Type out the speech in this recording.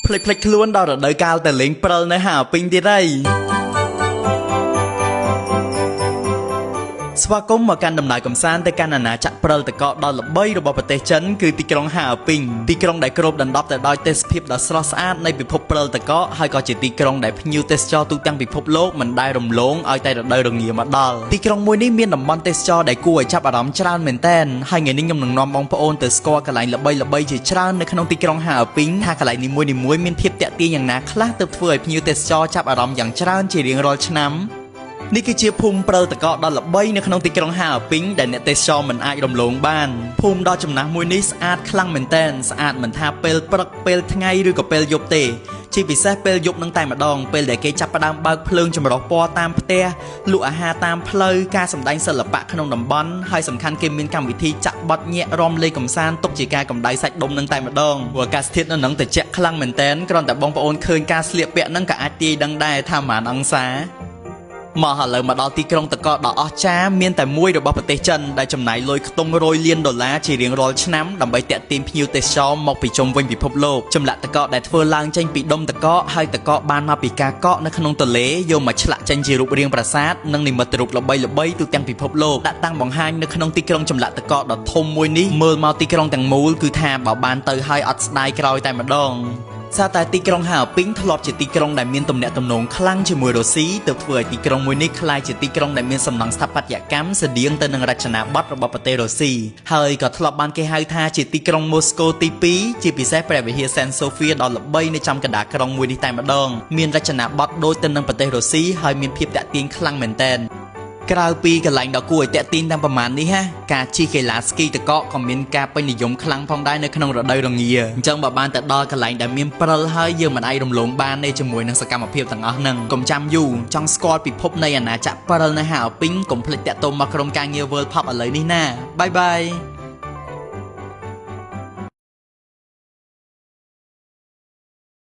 ភ្លេចភ្លេចខ្លួនដល់រដូវកាលទៅលេងព្រិលនៅហាពេញទៀតហើយស្វាគមន៍មកកាន់ដំណើរកំសាន្តទៅកាន់អាណាចក្រព្រិលទឹកកកដ៏ល្បីរបស់ប្រទេសចិនគឺទីក្រុងហាពីងទីក្រុងដែលគ្របដណ្ដប់ទៅដោយទេសភាពដ៏ស្រស់ស្អាតនៃពិភពព្រិលទឹកកកហើយក៏ជាទីក្រុងដែលភ្ញៀវទេសចរទូទាំងពិភពលោកមិនដែលរំលងឲ្យតែរដូវរងាមកដល់ទីក្រុងមួយនេះមានតំបន់ទេសចរដែលគួរឲ្យចាប់អារម្មណ៍ច្រើនមែនទែនហើយថ្ងៃនេះខ្ញុំនឹងនាំបងប្អូនទៅស្គាល់កន្លែងល្បីៗជាច្រើននៅក្នុងទីក្រុងហាពីងថាកន្លែងនីមួយៗមានភាពទាក់ទាញយ៉ាងណាខ្លះទើបធ្វើឲ្យភ្ញៀវទេសចរចាប់អារម្មណ៍យ៉ាងច្រើនជារៀងរាល់ឆ្នាំនេះគឺជាភូមិព្រិលទឹកកកដ៏ល្បីនៅក្នុងទីក្រុងហាពីងដែលអ្នកទេសចរមិនអាចរំលងបានភូមិដ៏ចំណាស់មួយនេះស្អាតខ្លាំងមែនទែនស្អាតមិនថាពេលព្រឹកពេលថ្ងៃឬក៏ពេលយប់ទេជាពិសេសពេលយប់នឹងតែម្ដងពេលដែលគេចាប់ផ្ដើមបើកភ្លើងចម្រុះពណ៌តាមផ្ទះលក់អាហារតាមផ្លូវការសម្ដែងសិល្បៈក្នុងតំបន់ហើយសំខាន់គេមានកម្មវិធីចាក់បទញាក់រាំលេងកម្សាន្តទុកជាការកម្ដៅសាច់ដុំនឹងតែម្ដងព្រោះអាកាសធាតុនៅនឹងត្រជាក់ខ្លាំងមែនទែនគ្រាន់តែបងប្អូនឃើញការស្លៀកពាក់នឹងក៏អាចទាយដឹងដែរថាប៉ុន្មានអង្សាមកឥឡូវមកដល់ទីក្រុងទឹកកកដ៏អស្ចារ្យមានតែមួយរបស់ប្រទេសចិនដែលចំណាយលុយខ្ទង់រយលានដុល្លារជារៀងរាល់ឆ្នាំដើម្បីទាក់ទាញភ្ញៀវទេសចរមកពីជុំវិញពិភពលោកចម្លាក់ទឹកកកដែលធ្វើឡើងចេញពីដុំទឹកកកហើយទឹកកកបានមកពីការកកនៅក្នុងទន្លេយកមកឆ្លាក់ចេញជារូបរាងប្រាសាទនិងនិមិត្តរូបល្បីៗទូទាំងពិភពលោកដាក់តាំងបង្ហាញនៅក្នុងទីក្រុងចម្លាក់ទឹកកកដ៏ធំមួយនេះមើលមកទីក្រុងទាំងមូលគឺថាបើបានទៅហើយអត់ស្ដាយក្រោយតែម្ដងសារតែទីក្រុងហាពីងធ្លាប់ជាទីក្រុងដែលមានទំនាក់ទំនងខ្លាំងជាមួយរុស្ស៊ីទើបធ្វើឲ្យទីក្រុងមួយនេះក្លាយជាទីក្រុងដែលមានសំណង់ស្ថាបត្យកម្មស្រដៀងទៅនឹងរចនាបថរបស់ប្រទេសរុស្ស៊ីហើយក៏ធ្លាប់បានគេហៅថាជាទីក្រុងម៉ូស្កូទី2ជាពិសេសព្រះវិហារសែនសូហ្វៀដ៏ល្បីនៅចំកណ្ដាលក្រុងមួយនេះតែម្ដងមានរចនាបថដូចទៅនឹងប្រទេសរុស្ស៊ីហើយមានភាពទាក់ទាញខ្លាំងមែនទែនក្រៅពីកន្លែងដ៏គួរឲ្យទាក់ទាញទាំងប្រមាណនេះហាការជិះកីឡាស្គីទឹកកកក៏មានការពេញនិយមខ្លាំងផងដែរនៅក្នុងរដូវរងាអញ្ចឹងបើបានទៅដល់កន្លែងដែលមានព្រិលហើយយើងមិនអាចរំលងបានទេជាមួយនឹងសកម្មភាពទាំងអស់ហ្នឹងកុំចាំយូរចង់ស្គាល់ពិភពនៃអាណាចក្រព្រិលនៅហាអពីងកុំភ្លេចតាក់ទងមកក្រុមការងារ World Pub ឥឡូវនេះណាbye bye.